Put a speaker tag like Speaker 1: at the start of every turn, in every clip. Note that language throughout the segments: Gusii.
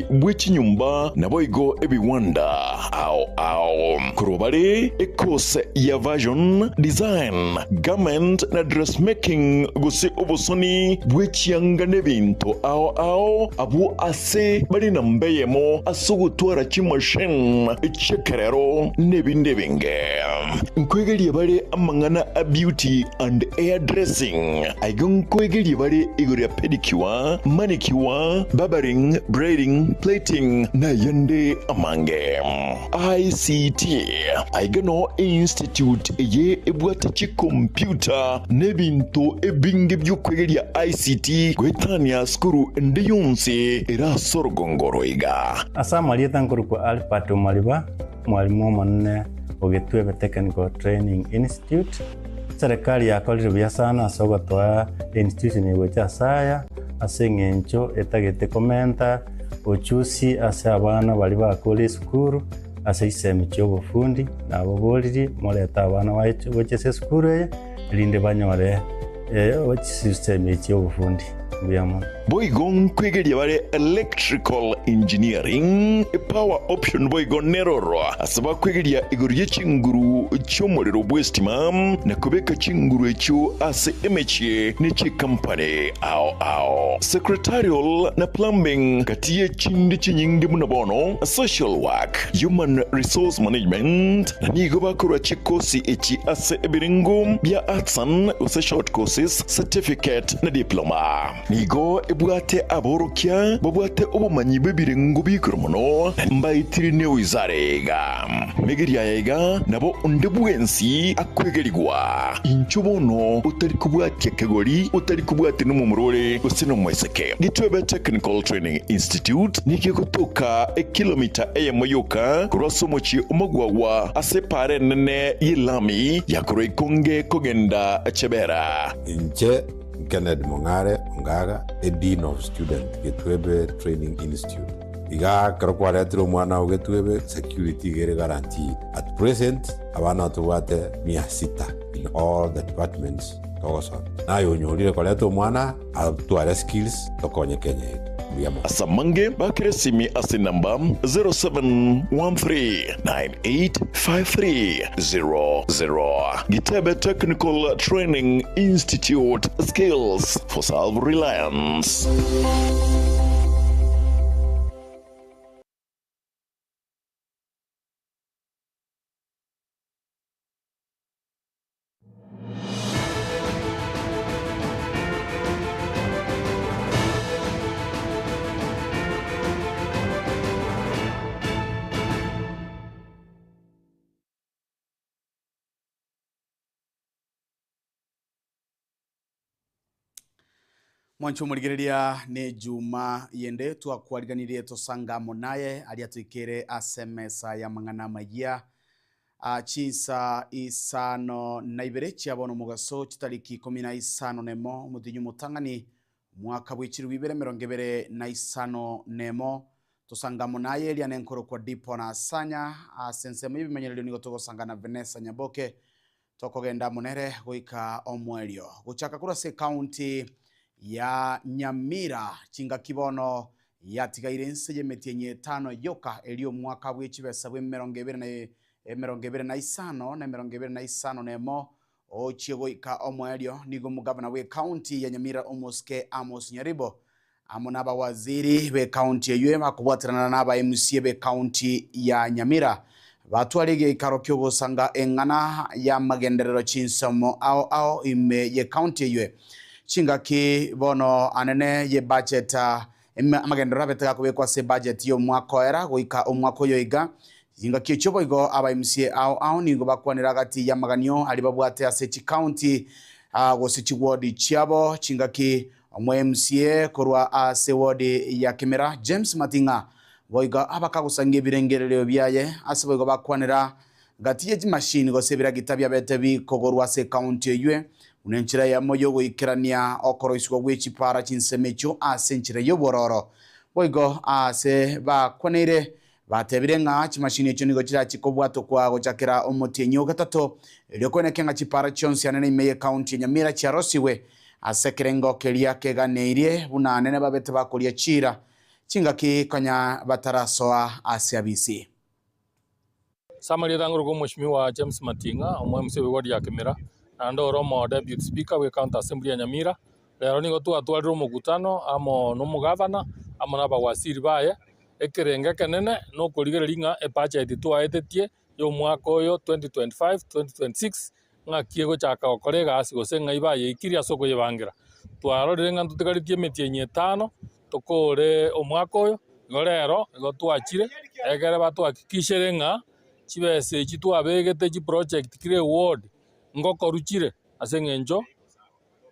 Speaker 1: bwe chinyomba naboigo ebiwanda ao ao. Korwa bare ekose ya Version, Design, Garment na Dressmaking gose obosoni bwe chianga n'ebinto ao ao abwo ase bare namba eyemo ase ogotwara chimachine chi'ekerero n'ebinde ebinge. Nkoegeria bare amang'ana a beauty and hair dressing. Aiga nkoegeria bare igoro ya pedicure, manicure, barbering, braiding, plaiting na ayande amange. ICT. Aiga noo einstitute eye ebwate chikompiuta na ebinto ebinge bi'okwegeria ICT goetania sukuru ende yonsi ere ase orogongo oro iga.
Speaker 2: Ase amarieta nkorokwa Albert Omariba, omwalimu omonene o Getwebe Technical Training Institute. Eserekari yakorire buya sana ase ogotoa einstitution eye gocha ase aya, ase eng'encho etagete komenta ochusi ase abana baria bakure esukuru ase chisemi chia obofundi, nababoririe morete abana baye gocha ase esukuru eye, erinde banyore chisemi echi chia obofundi. Mbuya mono.
Speaker 1: Boigo nkwegeria bare electrical engineering, power option boigo neroro ase bakwegeria igoro ye chinguru chi'omorero bw'estima na kobeka chinguru echio ase emechie ne chikampani ao ao. Secretarial na plumbing gati ye chinde chinyinge buna bono social work, human resource management na nigo bakorwa chikosi echi ase ebirengo bia artisan gose short courses, certificate na diploma. Nigo ebwate aborokia babwate obomanyi bw'ebirengo bi'igoro mono, na mbaetire newizara iga. Megeria aya iga nabo onde bwensi akwegerigwa. Inchuo bono otari kobwatia kegori, otari kobwatia nomomura ore gose nomoiseke. Gitwebe Technical Training Institute nigo egotoka ekilomita eyemo yoka korwa ase omochie o Magwagwa ase epaara enene y'elami ya korwa Ikonge kogenda Chebera.
Speaker 3: Inche Kennedy Mong'are Ongaga, a Dean of Student, Getwebe Training Institute. Iga ekero kwaretire omwana oo Getwebe, security iga ere guaranteed. At present, abana tobwate mia sita in all the departments togosomia. Naye onyorire koreta omwana atware skills tokonye Kenya yetu. Mbuya mono.
Speaker 1: Ase amange bakere esimi ase enamba 0713985300. Gitebe Technical Training Institute, Skills for Self-Reliance.
Speaker 4: Mwanche omorigereria ne Juma yende twakwariganirie tosanga amo naye aria toikere ase emesa y'amang'ana amayia. Ah, chinsa isano na ibere chia bono omogaso chitariki ikomi na isano nemo omotinyi omotang'ani omwaka bw'echiribu ibere emerongo ebere na isano nemo tosanga amo naye eria nenkorokwa Dipo na Asanya ase ensemo y'ebimenyererio nigo togosanga na Vanessa Nyaboke Tokogenda amo nere goika omoerio. Gochaka korwa ase ekaunti ya Nyamira, chingaki bono yatigaire inse y'emetienyi etano yoka erio omwaka bw'echibesa bw'emerongo ebere na emerongo ebere na isano na emerongo ebere na isano na emo ochie goika omoerio. Nigo omogavana bw'ekaunti ya Nyamira Omosike Amos Nyaribo amo nabawaziri b'ekaunti eyio bakobwaterana na aba MCA b'ekaunti ya Nyamira batware egeikaro ki'ogosanga eng'ana y'amagenderero chinsomo ao ao ime y'ekaunti eyio. Chingaki bono anene y'ebudget amagenderero abete gakobekwa ase ebudget y'omwaka oera goika omwaka oyo iga. Chingaki echio boigo aba MCA ao ao nigo bakwanire agati y'amaganio aria babwate ase chikaunti gose chiward chiabo chingaki Omo-MCA korwa ase ward ya Kimera, James Mating'a, boigo abakagosangia ebirengererio biaye ase boigo bakwanera gati ye chimashini gose ebiragita biabete bikogorwa ase ecounty eywe buna enchera eyemo yogoikerania okoroisigwa gwe chipara chinsemo echio ase enchera y'obwororo. Boigo ase bakwaneire batebire ng'a chimashini echio nigo chirachi kobwatokwa gochakera omotienyi o gatato erio koeneke ng'a chipara chionsi anene ime y'ecounty ya Nyamira chiarosigwe Ase ekerengo keria keganeirie, buna anene babete bakoria chiira. Chingaki konya batarasoa ase abisi.
Speaker 5: Ase amarieta ang'oroka Omweshimiwa James Mating'a, omo MC bw'eward ya Kimira, naende ore omo Deputy Speaker bwe County Assembly ya Nyamira. Rero nigo twatwarire omokutano amo na omogavana amo na abawaziri baye, ekerengo ekenene nokorigereria ng'a ebudget twaetetie ya omwaka oyo 2025, 2026 ng'aki egochaka gokora egasi gose ng'ai bayeikirie ase okoyebangera. Twarorire ng'a ntotigaretie emetienyi etano tokore omwaka oyo, igo rero igo twachire ekere batohakikishere ng'a chibesa echi twabegete chiproject kera eward ngokorwa chire ase eng'encho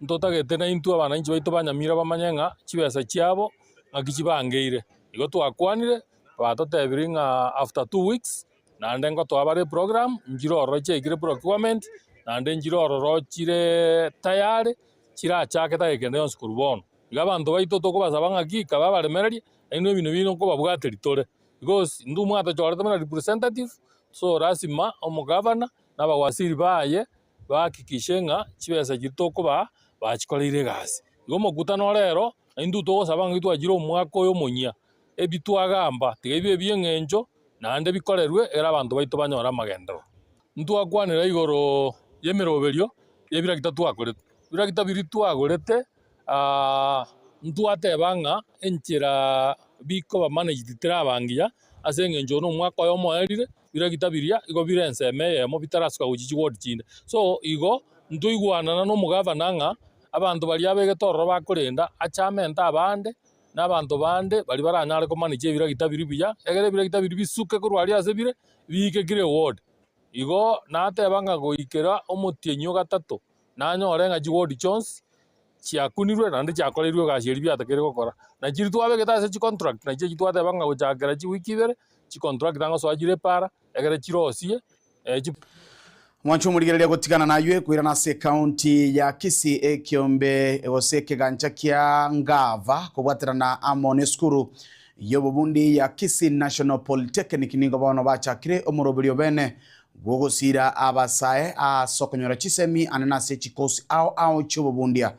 Speaker 5: ntotagete naintwe abananchi baito ba Nyamira bamanye ng'a chibesa chiabo ng'aki chibangeire. Igo twakwanire, batotebirie ng'a after 2 weeks naende ngotoa bare eprogram, nchire ororo chiaikire procurement, naende nchire ororo chire tayari, chirachake tageka ende yonsi korwa bono. Iga abanto baito tokobasaba ng'aki kabe abaremereria, naende ebinto bino nkobabwateria tore, because intwe mwatochorete buna representative, so lazima omogavana na abawaziri baye bahakikishe ng'a chibesa chiria tokobaa bachikoreire egasi. Igo omokutano rero, naintwe togosaba ng'a twachire omwaka oyo omonyia, ebi twagamba tiga ebi ebia eng'encho naende bikorerwe ekero abanto baito banyore amagenderero. Ntwakwanera igoro ya emeroberio ya ebiragita twakorete. Ebiragita biria twagorete ntwateba ng'a enchera bikoba managed teraba ngiya ase eng'encho na omwaka oyo omoerire, biragita biria igo bire ensemo eyemo bitarasuka gochia chiward chinde. So igo ntoigwanana na omogavana ng'a abanto baria abegete ororo bakorenda achamente abande na abanto bande baria baranyare komanage ebiragita biria buya, ekero ebiragita biria bisuke korwa aria ase bire, biike kera eward. Igo nateba ng'a goikera omotienyi o gatato, nanyore ng'a chiward chionsi chiakunirwe naende chiakoreirwe egasi eria biatakeire gokora. Na chiria twabegete ase chicontract nachio echio twateba ng'a gochakera chiwiki ibere, chicontract nagosoa chire epara, ekere chirosie chi.
Speaker 4: Mwanche omorigereria gotigana naywe koirana ase ekaunti ya Kisii ekiombe gose ekegancha kia Ngava kobwaterana amo nesukuru y'obobundi ya Kisii National Polytechnic nigo bono bachakire omoroberio bene bw'ogosira abasae ase okonyora chisemi ande nase chikosi ao ao chi'obobundia.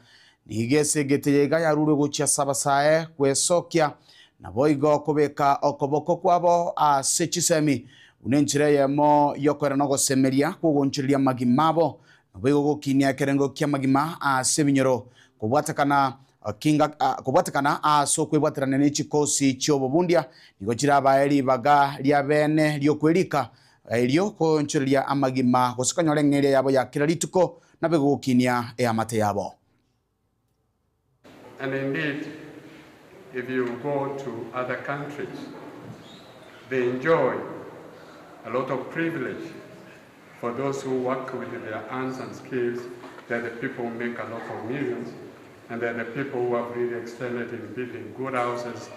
Speaker 4: Nigo esegete yaiga yarurwe gochia ase abasae gwesokia naboigo kobeka okoboko kwabo ase chisemi buna enchera eyemo yokoera nogosemeria kwogonchereria amagima abo naboigo gokinia ekerengo kia amagima ase ebinyoro kobwatekana kinga kobwatekana ase okwebwaterania ne chikosi chi'obobundia nigo chirabae ribaga ria bene riokwerika erio koonchoreria amagima gose konyora eng'eria yabo ya kera rituko nabe gokinia eamate yabo.
Speaker 6: And indeed, if you go to other countries, they enjoy a lot of privilege for those who work with their hands and skills. They're the people who make a lot of millions, and they're the people who have really excelled in building good houses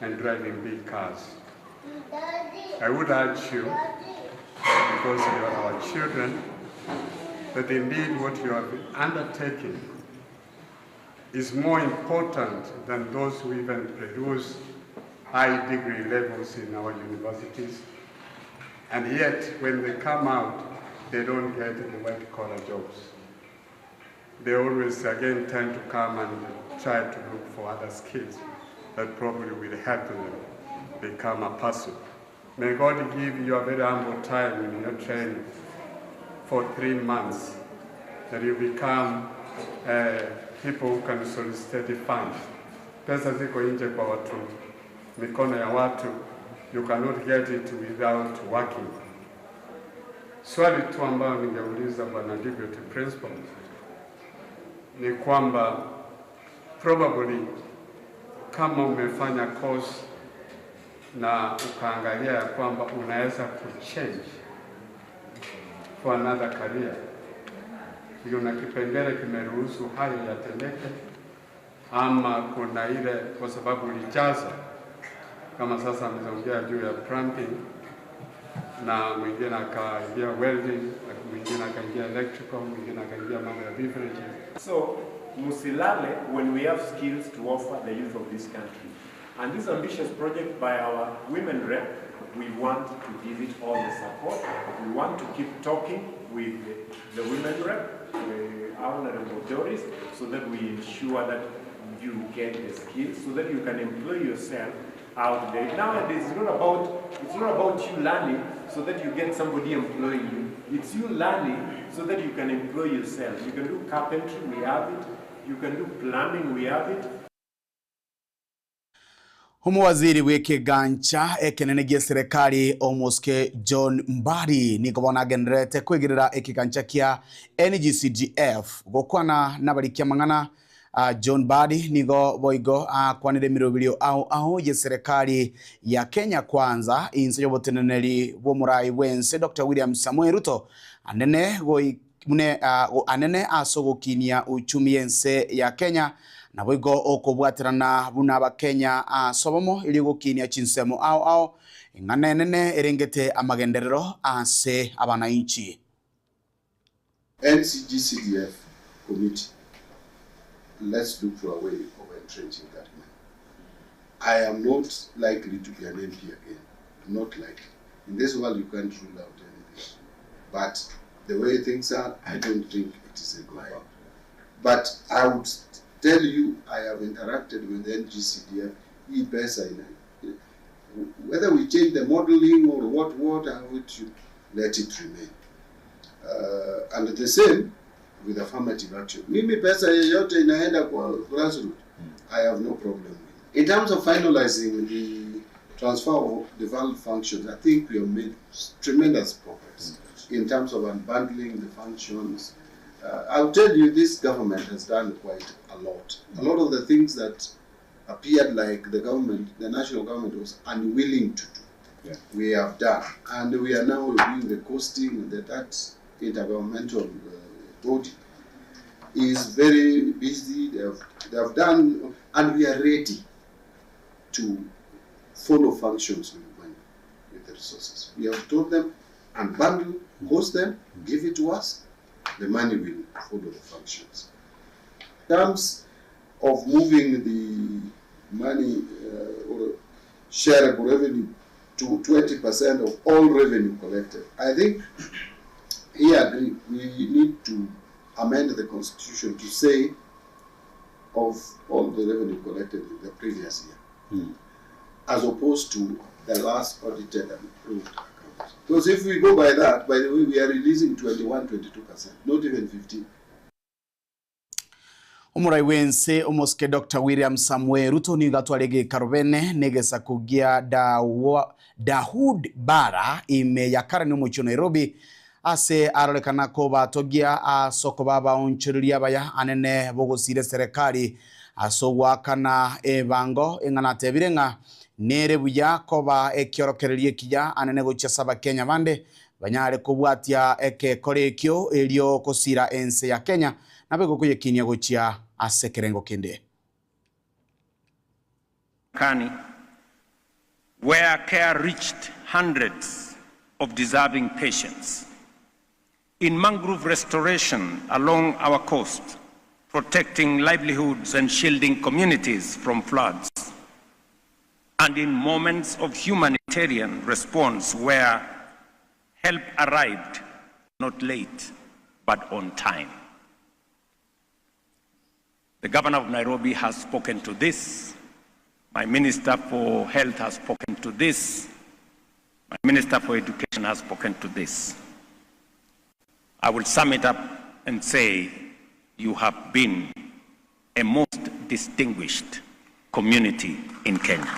Speaker 6: and driving big cars. I would urge you, because you are our children, that indeed what you have undertaken is more important than those who even produce high degree levels in our universities. And yet, when they come out, they don't get the white collar jobs. They always again tend to come and try to look for other skills that probably will help them become a person. May God give you a very humble time in your training for 3 months that you become people who can solicit funds. Pesa ziko nje kwa watu, mikono ya watu, you cannot get it without working. Swali tu ambayo ningeuliza Bwana Deputy Principal ni kwamba probably kama umefanya course na ukaangalia ya kwamba unaweza kuchange for another career, kuna kipengele kimeruhusu hayo yatendeke, ama kuna ile kwa sababu ulijaza kama sasa ameongea juu ya plumbing na mwingine akaingia welding, mwingine akaingia electrical, mwingine akaingia mambo ya beverages.
Speaker 7: So, Musilale, when we have skills to offer the youth of this country. And this ambitious project by our women rep, we want to give it all the support. We want to keep talking with the women rep, Honorable Doris, so that we ensure that you get the skills, so that you can employ yourself. out there. Nowadays, it's not about, it's not about you learning so that you get somebody employing you. It's you learning so that you can employ yourself. You can do carpentry, we have it. You can do plumbing, we have it.
Speaker 4: Omowaziri bw'ekegancha ekenene gi'eserekari Omosike John Mbadi nigo bono agendererete kwegerera ekegancha kia NGCDF gokwana nabarikia amang'ana. John Mbadi nigo boigo akwanire emeroberio ao ao y'eserekari ya Kenya Kwanza inse y'oboteneneri bw'omorai bw'ense Doctor William Samoei Ruto anene anene ase ogokinia uchumi y'ense ya Kenya naboigo okobwaterana buna abakenya ase obomo erio gokinia chinsemo ao ao eng'ana enene erengete amagenderero ase abanainchi.
Speaker 8: NCGCDF committee, let's look for a way of entrenching that money. I am not likely to be an MP again. Not likely. In this world, you can't rule out anything. But the way things are, I don't think it is a good But I would tell you, I have interacted with NGCDF, e-pesa, whether we change the modeling or what, I would let it remain. And the same with affirmative action. Mimi pesa yeyote inaenda kwa grassroots, I have no problem with it. In terms of finalizing the transfer of devolved functions, I think we have made tremendous progress in terms of unbundling the functions. I'll tell you, this government has done quite a lot. A lot of the things that appeared like the government, the national government was unwilling to do, we have done. And we are now reviewing the costing that intergovernmental body is very busy. They have done, and we are ready to follow functions with money, with the resources. We have told them, unbundle, host them, give it to us, the money will follow the functions. In terms of moving the money or shareable revenue to 20% of all revenue collected, I think he agreed we need to amend the constitution to say of all the revenue collected in the previous year, as opposed to the last audited and approved accounts. Because if we go by that, by the way, we are releasing 21, 22%, not even 15.
Speaker 4: Omorai bwense omosike Doctor William Samoei Ruto nigo atware geikaro bene negesaku gia Dawoodi Bohra ime ya Karen omochie o Nairobi ase arorekana kobatogia ase okoba abaonchoreria abaya anene bogosira eserekari ase ogoakana ebango eng'ana atebire ng'a nere buya koba ekiorokererio ekiya anene gochia ase abakenya bande banyare kobwatia ekekora ekio erio kosira ense ya Kenya nabe gokoyekinia gochia ase ekerengo kende.
Speaker 9: Kani, where care reached hundreds of deserving patients. In mangrove restoration along our coast, protecting livelihoods and shielding communities from floods. And in moments of humanitarian response where help arrived, not late, but on time. The governor of Nairobi has spoken to this. My minister for health has spoken to this. My minister for education has spoken to this. I will sum it up and say you have been a most distinguished community in Kenya.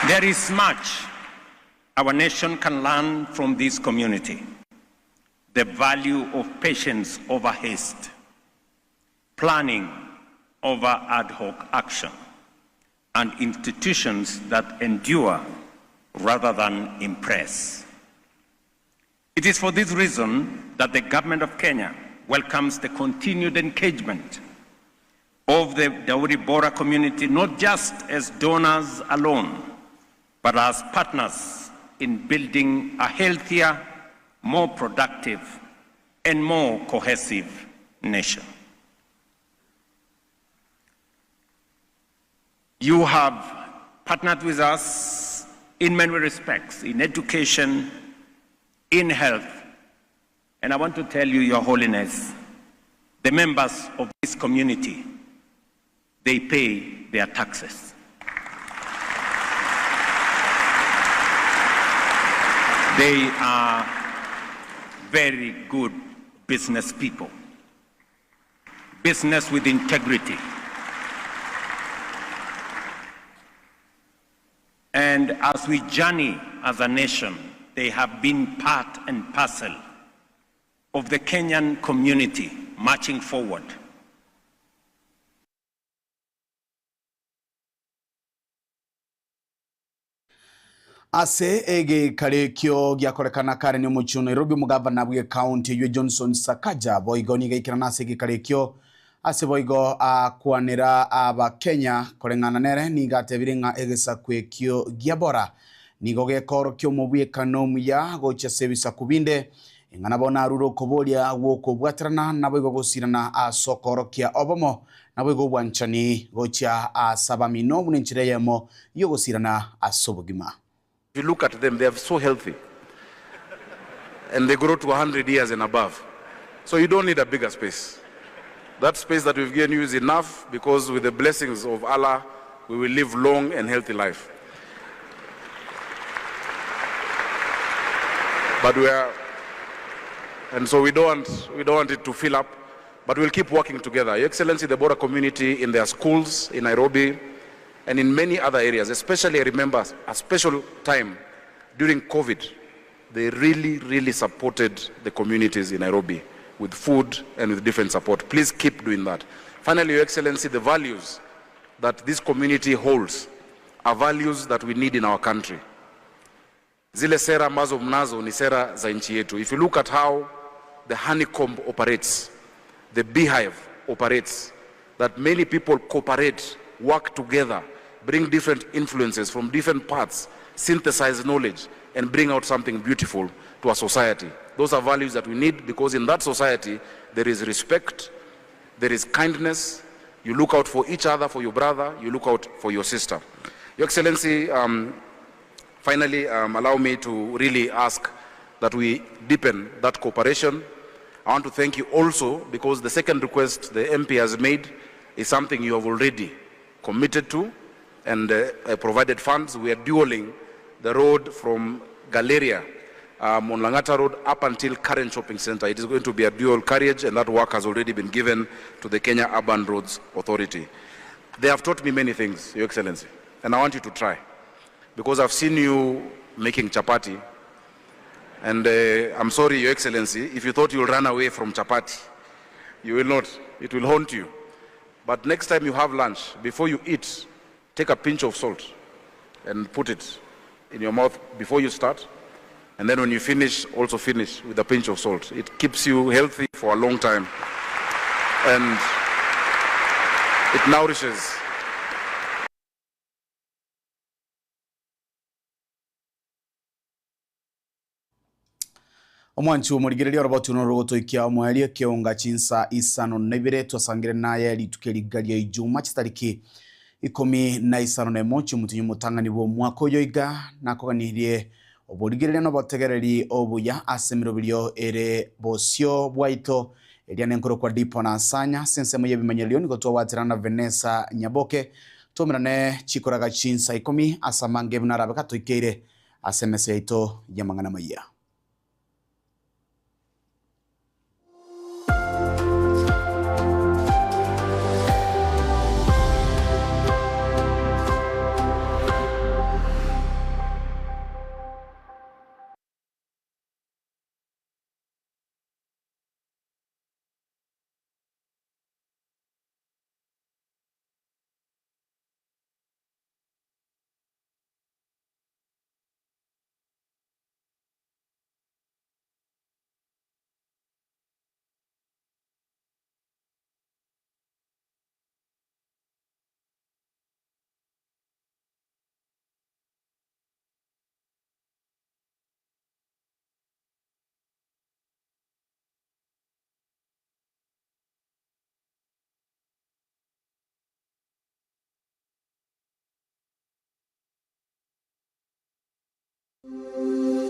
Speaker 9: There is much our nation can learn from this community. The value of patience over haste, planning over ad hoc action, and institutions that endure rather than impress. It is for this reason that the government of Kenya welcomes the continued engagement of the Dawoodi Bohra community, not just as donors alone, but as partners in building a healthier, more productive, and more cohesive nation. You have partnered with us in many respects, in education, in health, and I want to tell you, Your Holiness, The members of this community, they pay their taxes. They are very good business people. Business with integrity. And as we journey as a nation, they have been part and parcel of the Kenyan community marching forward.
Speaker 4: Ase egekaro ekio giakorekana kare n'omochie o Nairobi, omogavana bw'ecounty eyio Johnson Sakaja boigo nigo aikerana ase egekaro ekio ase boigo akwanera Abakenya. Koreng'ana nere nigo atebire ng'a egesaku ekio gia Bora nigo gekoorokia omobwekano omuya gochia ase ebisaku binde. Ing'a nabo narure okoboria gw'okobwaterana naboigo gosirana ase okoorokia obomo naboigo obwanchani gochia ase abamino buna enchera eyemo y'ogosirana ase obogima.
Speaker 10: If you look at them, they are so healthy. And they grow to 100 years and above. So you don't need a bigger space. That space that we've given you is enough because with the blessings of Allah, we will live long and healthy life. But we are, and so we don't want, we don't want it to fill up, but we'll keep working together. Your Excellency, the Bora community in their schools in Nairobi and in many other areas, especially I remember a special time during COVID, they really, really supported the communities in Nairobi with food and with different support. Please keep doing that. Finally, Your Excellency, the values that this community holds are values that we need in our country. Zile sera ambazo mnazo ni sera za nchi yetu. If you look at how the honeycomb operates, the beehive operates, that many people cooperate, work together, bring different influences from different parts, synthesize knowledge, and bring out something beautiful to our society. Those are values that we need because in that society there is respect, there is kindness, you look out for each other, for your brother, you look out for your sister. Your Excellency, finally, allow me to really ask that we deepen that cooperation. I want to thank you also because the second request the MP has made is something you have already committed to and provided funds. We are dualling the road from Galleria on Langata Road up until Karen Shopping Center. It is going to be a dual carriage, and that work has already been given to the Kenya Urban Roads Authority. They have taught me many things, Your Excellency, and I want you to try, because I've seen you making chapati, and I'm sorry, Your Excellency, if you thought you'll run away from chapati, you will not. It will haunt you. But next time you have lunch, before you eat, take a pinch of salt and put it in your mouth before you start. And then when you finish, also finish with a pinch of salt. It keeps you healthy for a long time. And it nourishes.
Speaker 4: Omwanchi omorigereria orobotu norogotoikia omoerio ekeonga chinsa isano na ibere twasangire naye rituko eriga ria ijuma chitariki 15 chimutinyi omotang'ani bwa omwaka oyo iga nakoganirie oborigereria na obotegereri obuya ase emiroberio ere bosio bwaito eria nenkoro kwa dipo na asanya ase ensemo ya ebimanyererio nigo twabwaterana na Vanessa Nyaboke twomerane chikoraga chinsa 10 ase amange buna arabe gatoikeire ase emesa yaito ya amang'ana maiya.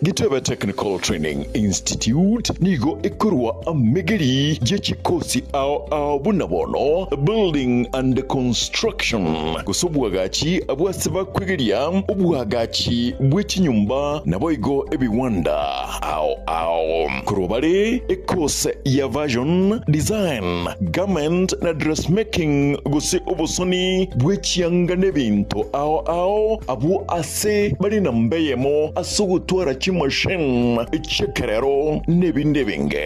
Speaker 1: Gitebe Technical Training Institute nigo ekorwa amegeri ye chikosi ao ao buna bono Building and Construction, gose obwagachi bw'ase bakwegeria obwagachi bwe chinyomba naboigo ebiwanda ao ao. Korwa bare ekose ya Version, Design, Garment na Dressmaking gose obosoni bwe chianga n'ebinto ao ao abwo ase bare namba eyemo ase ogotwara chimachine chi'ekerero n'ebinde ebinge.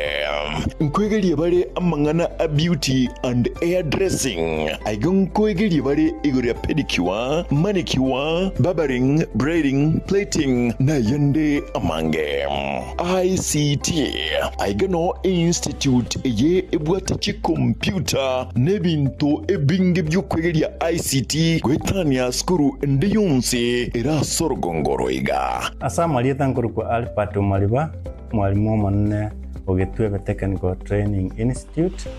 Speaker 1: Nkoegeria bare amang'ana a beauty and hair dressing. Aiga nkoegeria bare igoro ya pedicure, manicure, barbering, braiding, plaiting nayande amange. ICT, Aiga noo einstitute eye ebwate chikompyuta na ebinto ebinge bi'okwegeria ICT goetania sukuru ende yonsi ere ase orogongo oro iga.
Speaker 2: Ase amarieta nkorokwa Albert Omariba, mwalimu omonene o Gitwebe Technical Training Institute.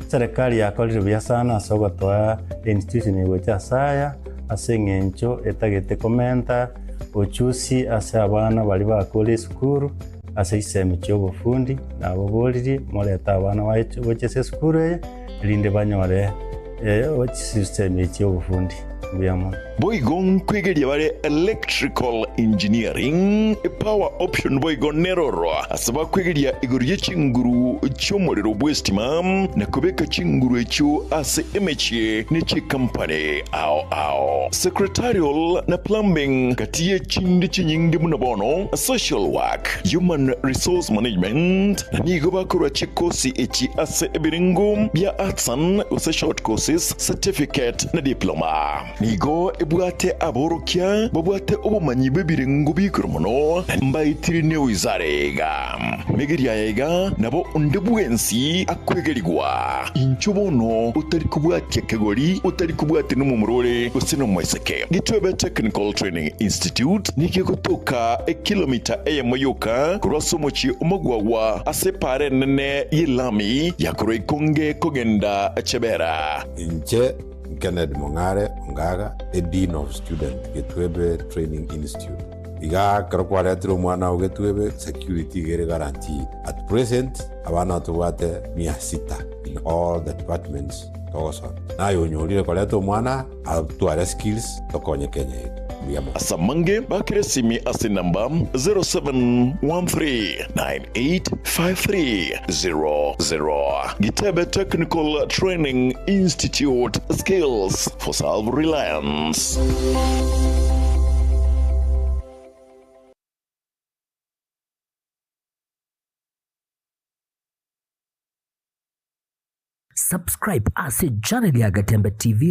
Speaker 2: Serikali yakorire buya sana ase ogotoa institution eye gocha ase aya, ase eng'encho etagete komenta ochusi ase abana baria bakure esukuru ase chisemi chia obofundi, nababoririe morete abana baye gocha ase esukuru eye, erinde banyore chisemi chia obofundi. Mbuya mono.
Speaker 1: Boigo nkwegeria bare electrical engineering, power option boigo neroro ase bakwegeria igoro ye chinguru chi'omorero bw'estima na kobeka chinguru echio ase emechie ne chikampani ao ao. Secretarial na plumbing gati ye chinde chinyinge buna bono social work, human resource management na nigo bakorwa chikosi echi ase ebirengo bia arts and gose short courses, certificate na diploma. Nigo ebwate aborokia babwate obomanyi bw'ebirengo bi'igoro mono, na mbaetire newizara iga. Megeria aya iga nabo onde bwensi akwegerigwa. Inchuo bono otari kobwatia kegori, otari kobwatia nomomura ore gose nomoiseke. Gitwebe Technical Training Institute nigo egotoka ekilomita eyemo yoka korwa ase omochie omogwagwa ase epaara enene y'elami ya korwa Ikonge kogenda Chebera.
Speaker 3: Inche Kennedy Mong'are Ongaga, a Dean of Student, Getwebe Training Institute. Iga ekero kwaretire omwana oo Getwebe, security iga ere guaranteed. At present, abana tobwate mia sita in all the departments togosoma. Naye onyorire koreta omwana atware skills tokonye Kenya yetu. Mbuya mono.
Speaker 1: Ase amange bakere esimi ase enamba 0713985300. Gitebe Technical Training Institute, Skills for Self-Reliance.
Speaker 11: Subscribe ase channel ya Gatembe TV.